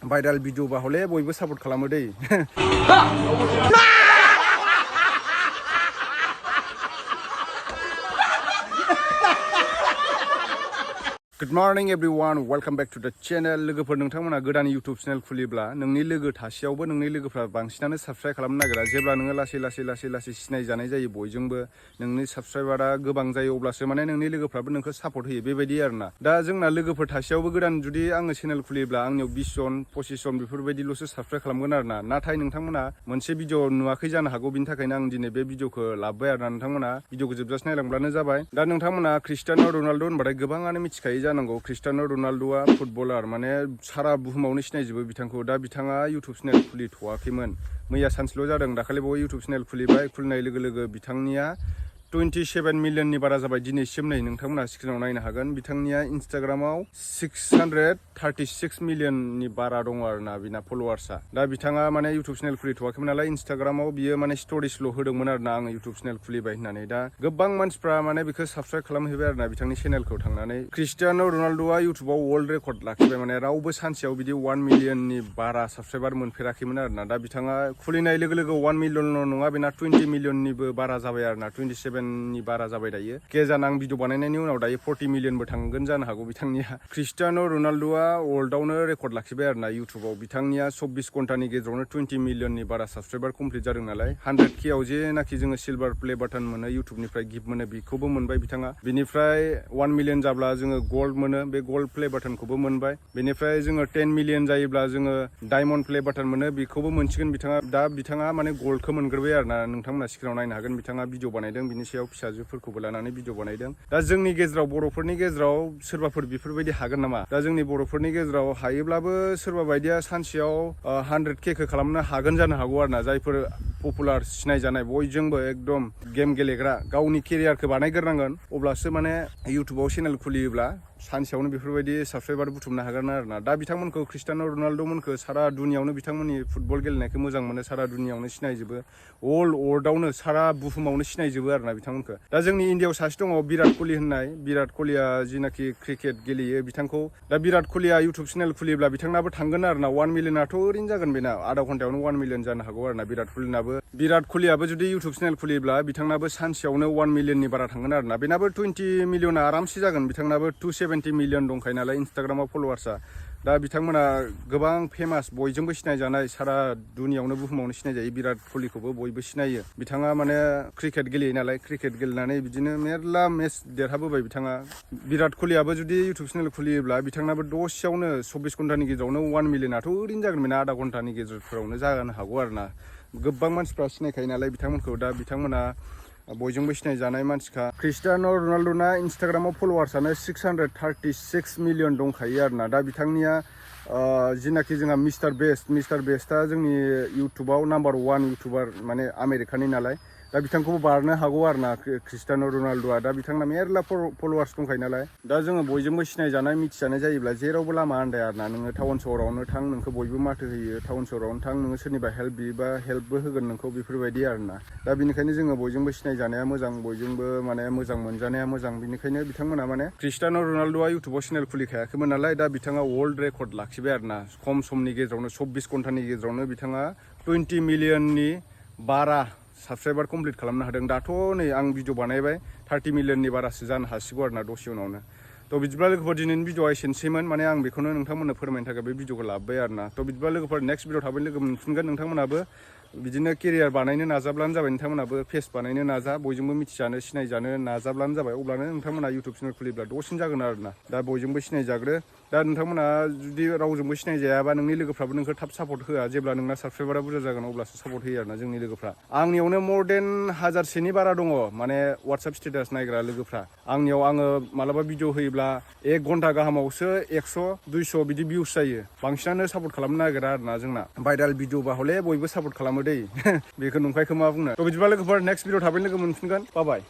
Viral video बा हले बयबो सापर्ट खालामो दै Good morning everyone, welcome back to the channel. लोगोफोर नोंथांमोना गोदान YouTube चेनेल खुलिब्ला नोंनि लोगो थासेयावबो नोंनि लोगोफ्रा बांसिनानो साबस्क्राइब खालामनो नागिरा जेब्ला नोङो लासै सिनाय जानाय जायो बयजोंबो नोंनि साबस्क्राइबारा गोबां जायो अब्लासो माने नोंनि लोगोफ्राबो नोंखौ सापर्ट होयो बेबायदि आरोना दा जोंना लोगोफोर थासेयावबो गोदान जुदि आङो चेनेल खुलिब्ला आंनियाव 20 जन 25 जन बेफोरबायदिल'सो साबस्क्राइब खालामगोन आरोना नाथाय नोंथांमोना मोनसे भिडिअ नुवाखै जानो हागौ बिनि थाखायनो आं दिनै बे भिडिअखौ लाबोबाय आरोना नोंथांमोना भिडिअखौ जोबजासे नायलांब्लानो जाबाय दा नोंथांमोना क्रिस्टियानो रनाल्डो होनबाथाय गोबाङानो मिथिखायो जानांगौ क्रिस्टियानो रनाल्डोआ फुटबलार माने सारा बुहुमावनो सिनायजोबो बिथांखौ दा बिथाङा इउटुब चेनेल खुलिथ'वाखैमोन मैया सानसेल' जादों दाखालि बावै इउटुब चेनेल खुलिबाय खुलिनाय लोगो लोगो बिथांनिया 27 मिलियननि बारा जाबाय दिनैसिम नै नोंथांमोना स्क्रिनाव नायनो हागोन बिथांनिया इन्स्टाग्रामाव 636 मिलियननि बारा दङ आरोना बिना फलोवार्सआ दा बिथाङा माने इउटुब चेनेल खुलिथ'वाखैमोन नालाय इन्स्टाग्रामाव बियो माने स्ट'रिसल' होदोंमोन आरोना आङो इउटुब चेनेल खुलिबाय होननानै दा गोबां मानसिफ्रा माने बेखौ साबस्क्राइब खालामहैबाय आरोना बिथांनि चेनेलखौ थांनानै क्रिस्टियानो रनाल्डोआ इउटुबाव वर्ल्ड रेकर्ड लाखिबाय माने रावबो सानसेयाव बिदि 1 मिलियननि बारा साबस्क्राइबार मोनफेराखैमोन आरोना दा बिथाङा खुलिनाय लोगो लोगो 1 मिलियनल' नङा बेना 20 मिलियननिबो बारा जाबाय आरोना 27 नि बारा जाबाय दायो केजान आं भिडिअ बानायनायनि उनाव दायो 40 मिलियनबो थांगोन जानो हागौ बिथांनिया क्रिस्टियानो रनाल्डोआ वर्ल्डआवनो रेकर्ड लाखिबाय आरोना इउटुबाव बिथांनिया 24 घन्टानि गेजेरावनो 20 मिलियननि बारा साबस्क्राइबार कमप्लिट जादों नालाय 100K आव जेनाखि जोङो सिलभार प्ले बाटन मोनो इउटुबनिफ्राय गिफ्ट मोनो बेखौबो मोनबाय बिथाङा बिनिफ्राय 1 मिलियन जाब्ला जोङो गोल्ड मोनो बे गोल्ड प्ले बाटनखौबो मोनबाय बेनिफ्राय जोङो 10 मिलियन जायोब्ला जोङो डायमन्ड प्ले बाटन मोनो बेखौबो मोनसिगोन बिथाङा माने गोल्डखौ मोनग्रोबाय आरोना नोंथांमोना स्क्रिनाव नायनो हागोन बिथाङा भिडिअ बानायदों बिनि सायाव फिसाजोफोरखौबो लानानै भिडिअ बानायदों दा जोंनि गेजेराव बर'फोरनि गेजेराव सोरबाफोर बेफोरबायदि हागोन नामा दा जोंनि बर'फोरनि गेजेराव हायोब्लाबो सोरबा बायदिया सानसेयाव 100K खालामनो हागोन जानो हागौ आरोना जायफोर पपुलार सिनायजानाय बयजोंबो एकदम गेम गेलेग्रा गावनि केरियारखौ बानायग्रोनांगोन अब्लासो माने इउटुबाव चेनेल खुलियोब्ला सानसेयावनो बेफोरबायदि साबस्क्राइबार बुथुमनो हागोन आरोना दा बिथांमोनखौ क्रिस्टियानो रनाल्डो मोनखौ सारा दुनियावनो बिथांमोननि फुटबल गेलेनायखौ मोजां मोनो सारा दुनियावनो सिनायजोबो अल वर्ल्डआवनो सारा बुहुमावनो सिनायजोबो आरोना बिथांमोनखौ दा जोंनि इन्डियायाव सासे दङ बिराट क'हलि होननाय बिराट क'हलिया जिनाखि क्रिकेट गेलेयो बिथांखौ दा बिराट क'हलिया इउटुब चेनेल खुलिब्ला बिथांनाबो थांगोन आरोना 1 मिलियनाथ' ओरैनो जागोन बेना आधा घन्टायावनो 1 मिलियन जानो हागौ आरोना बिराट क'हलियाबो जुदि इउटुब चेनेल खुलिब्ला बिथांनाबो सानसेयावनो 1 मिलियननि बारा थांगोन आरोना बेनाबो 20 मिलियना आरामसे जागोन बिथांनाबो 270 मिलियन दंखायो नालाय इन्स्टाग्रामाव फलोवार्सआ दा बिथांमोना गोबां फेमास बयजोंबो सिनायजानाय सारा दुनियावनो बुहुमावनो सिनायजायो बिराट क'हलिखौबो बयबो सिनायो बिथाङा माने क्रिकेट गेलेयो नालाय क्रिकेट गेलेनानै बिदिनो मेरला मेच देरहाबोबाय बिथाङा बिराट क'हलियाबो जुदि इउटुब चेनेल खुलियोब्ला बिथांनाबो दसेयावनो 24 घन्टानि गेजेरावनो 1 मिलियनाथ' ओरैनो जागोन बेना आधा घन्टानि गेजेरफोरावनो जानो हागौ आरोना गोबां मानसिफ्रा सिनायखायो नालाय बिथांमोनखौ दा बिथांमोना बयजोंबो सिनायजानाय मानसिखा क्रिस्टियानो रनाल्डोना इन्स्टाग्रामाव फलोवार्सआनो 636 मिलियन दंखायो आरोना दा बिथांनिया जिनाखि जोंहा मिस्टार बेस्टआ जोंनि इउटुबाव नाम्बार 1 इउटुबार माने आमेरिकानि नालाय दा बिथांखौबो बारनो हागौ आरोना क्रिस्टियानो रनाल्डोआ दा बिथांना मेरला फलोवार्स दंखायो नालाय दा जोङो बयजोंबो सिनायजानाय मिथिजानाय जायोब्ला जेरावबो लामा आन्दाया आरोना नोङो टाउन सहरावनो थां नोंखौ बयबो माथो होयो टाउन सहरावनो थां नोङो सोरनिबा हेल्प बियोबा हेल्पबो होगोन नोंखौ बेफोरबायदि आरोना दा बेनिखायनो जोङो बयजोंबो सिनायजानाया मोजां बयजोंबो माने मोजां मोनजानाया मोजां बेनिखायनो बिथांमोना माने क्रिस्टियानो रनाल्डोआ इउटुबाव चेनेल खुलिखायाखैमोन नालाय दा बिथाङा वर्ल्ड रेकर्ड लाखिबाय आरोना खम समनि गेजेरावनो 24 घन्टानि गेजेरावनो बिथाङा 20 मिलियननि बारा साबस्क्राइबार कमप्लिट खालामनो हादों दाथ' नै आं भिडिअ बानायबाय 30 मिलियननि बारासो जानो हासिगौ आरोना दसे उनावनो थ' बिदिब्ला लोगोफोर दिनैनि भिडिअआ एसेनोसैमोन माने आं बेखौनो नोंथांमोननो फोरमायनो थाखाय बे भिडिअखौ लाबोबाय आरोना थ' बिदिब्ला लोगोफोर नेक्स्ट भिडिअ थाबैनो लोगो मोनफिनगोन नोंथांमोनाबो बिदिनो केरियार बानायनो नाजाब्लानो जाबाय नोंथांमोनाबो फेस बानायनो नाजा बयजोंबो मिथिजानो सिनायजानो नाजाब्लानो जाबाय अब्लानो नोंथांमोना इउटुब चेनेल खुलिब्ला दसेनो जागोन आरोना दा बयजोंबो सिनायजाग्रो दा नोंथांमोना जुदि रावजोंबो सिनायजायाबा नोंनि लोगोफ्राबो नोंखौ थाब सापर्ट होआ जेब्ला नोंना साबस्क्राइबारा बुरजा जागोन अब्लासो सापर्ट होयो आरोना जोंनि लोगोफ्रा आंनियावनो मर देन 1000सेनि बारा दङ माने वाट्सएप स्टेटास नायग्रा लोगोफ्रा आंनियाव आङो मालाबा भिडिअ होयोब्ला 1 घन्टा गाहामावसो 100-200 बिदि भिउस जायो बांसिनानो सापर्ट खालामनो नागिरा आरोना जोंना भाइराल भिडिअ बा हले बयबो सापर्ट खालामो दै बेखौ नंखायखौ मा बुंनो थ' बिदिबा लोगोफोर नेक्स्ट भिडिअ थाबैनो लोगो मोनफिनगोन बाय